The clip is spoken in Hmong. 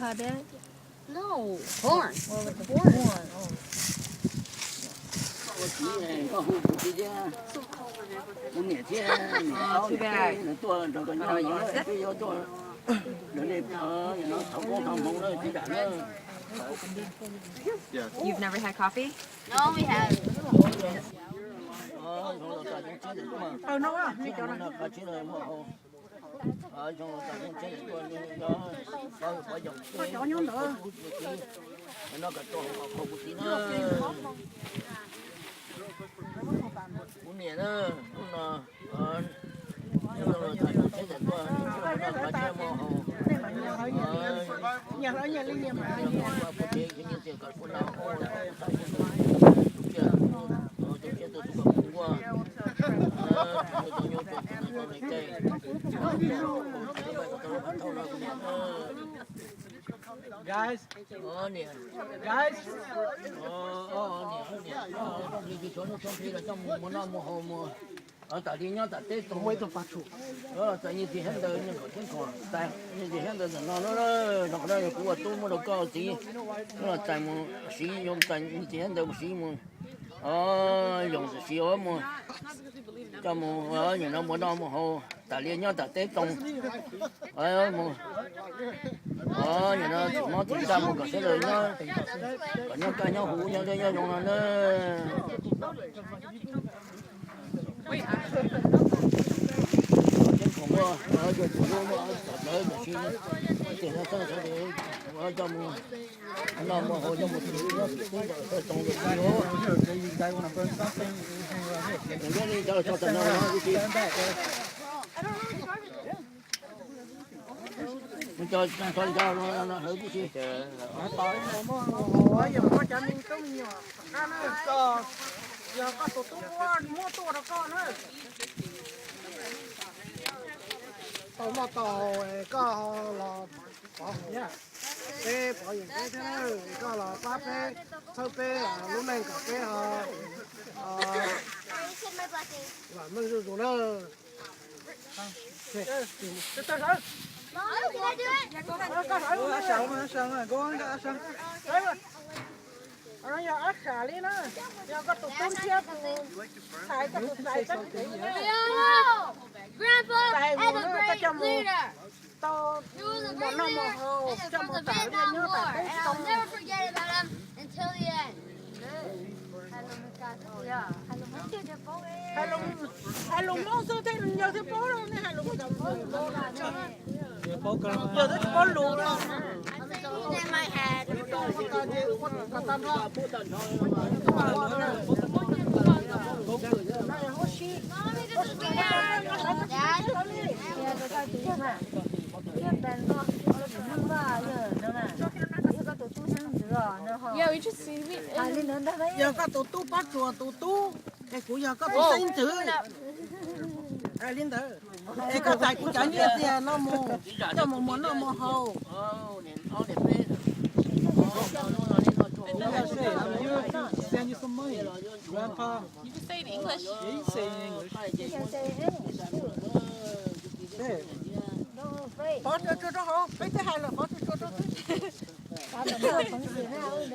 Pie bag? No, corn. Oh, with the corn. Corn, oh. Kuv niam thiab niam tuaj nrog koj nyob no, peb yuav tuaj lawv li no thov koob thov hmoov na txiv nram na. You've never had coffee? No, we haven't. Qhov tsis muaj hau. Zoo los tas yeej tseeb tuaj nyob, qhov yog ntawd no kom tuaj hauv qhov kuv txiv na. Kuv niam na, hnub no zoo los tas yeej tseeb tuaj, qhov tsis muaj hau. Kuv tsev nyiaj txiag kom kuv na, tus tsiaj, tus tsiaj tus tus kom kuv nkuaj, tus nyob tus nyob tus nyob tus nyob. Guys, guys, niam, niam, niam, niam, cov no cov plig los coj mus noj mus haus mus, tas li nyob tas teb txoos. Txais nyiaj txiag thiab ntawd, nyiaj txiag thiab ntawd ntawm no, no qhov no yog kuv ua tub muab rau koj txiv, los txais mus siv, yuav txais nyiaj txiag thiab ntawd mus siv mus, yoos siv mus, coj mus, nim no mus noj mus haus tas li nyob tas teb txoos. Mus, nim no tsis mob tsis ntsaj mus kom sawv daws nyob, kom nyob kaj nyob huv nyob deb nyob zoo no na. Tseeb thaum muaj, yog tus hlub muaj, txawm hlawv mus siv, tias nyob txheeb sawv daws coj mus noj mus haus coj mus txhim nyob txhim tub ntawm thawj txoos ntawm txiv os. Nws nyob li cov txog txog no no tib si. Nws cov txog li cov no hlawv tib si. Yog koj tus tub muab tuaj rau koj na. Tau noj tau haus es koj los pov haum, peb pov yeem peb thiab, koj los pab peb, txhawb peb lub neej kom peb vam meej zuj zus na. Yog ab sam li na, yog koj tus tub thiab tus ntxhais, koj tus ntxhais koj tus tub na. Txais mus na, koj coj mus tau mus noj mus haus, coj mus tawm li nyob tas teb txoos. Hais lus Hmoob xwb thiaj yawg thiaj paub, nej hais lus Hmoob tau paub, yawg twb tsis paub lus no. Yog koj tus tub pab tsuas tus tub, es kuv yog koj tus xeeb ntxwv. Li ntawd, es koj txais kuv cov nyiaj txiag no mus, coj mus muas noj muas haus. Pov tsuas tsuas rau hauv, peb twb hais lawm pov tsuas tsuas rau xwb.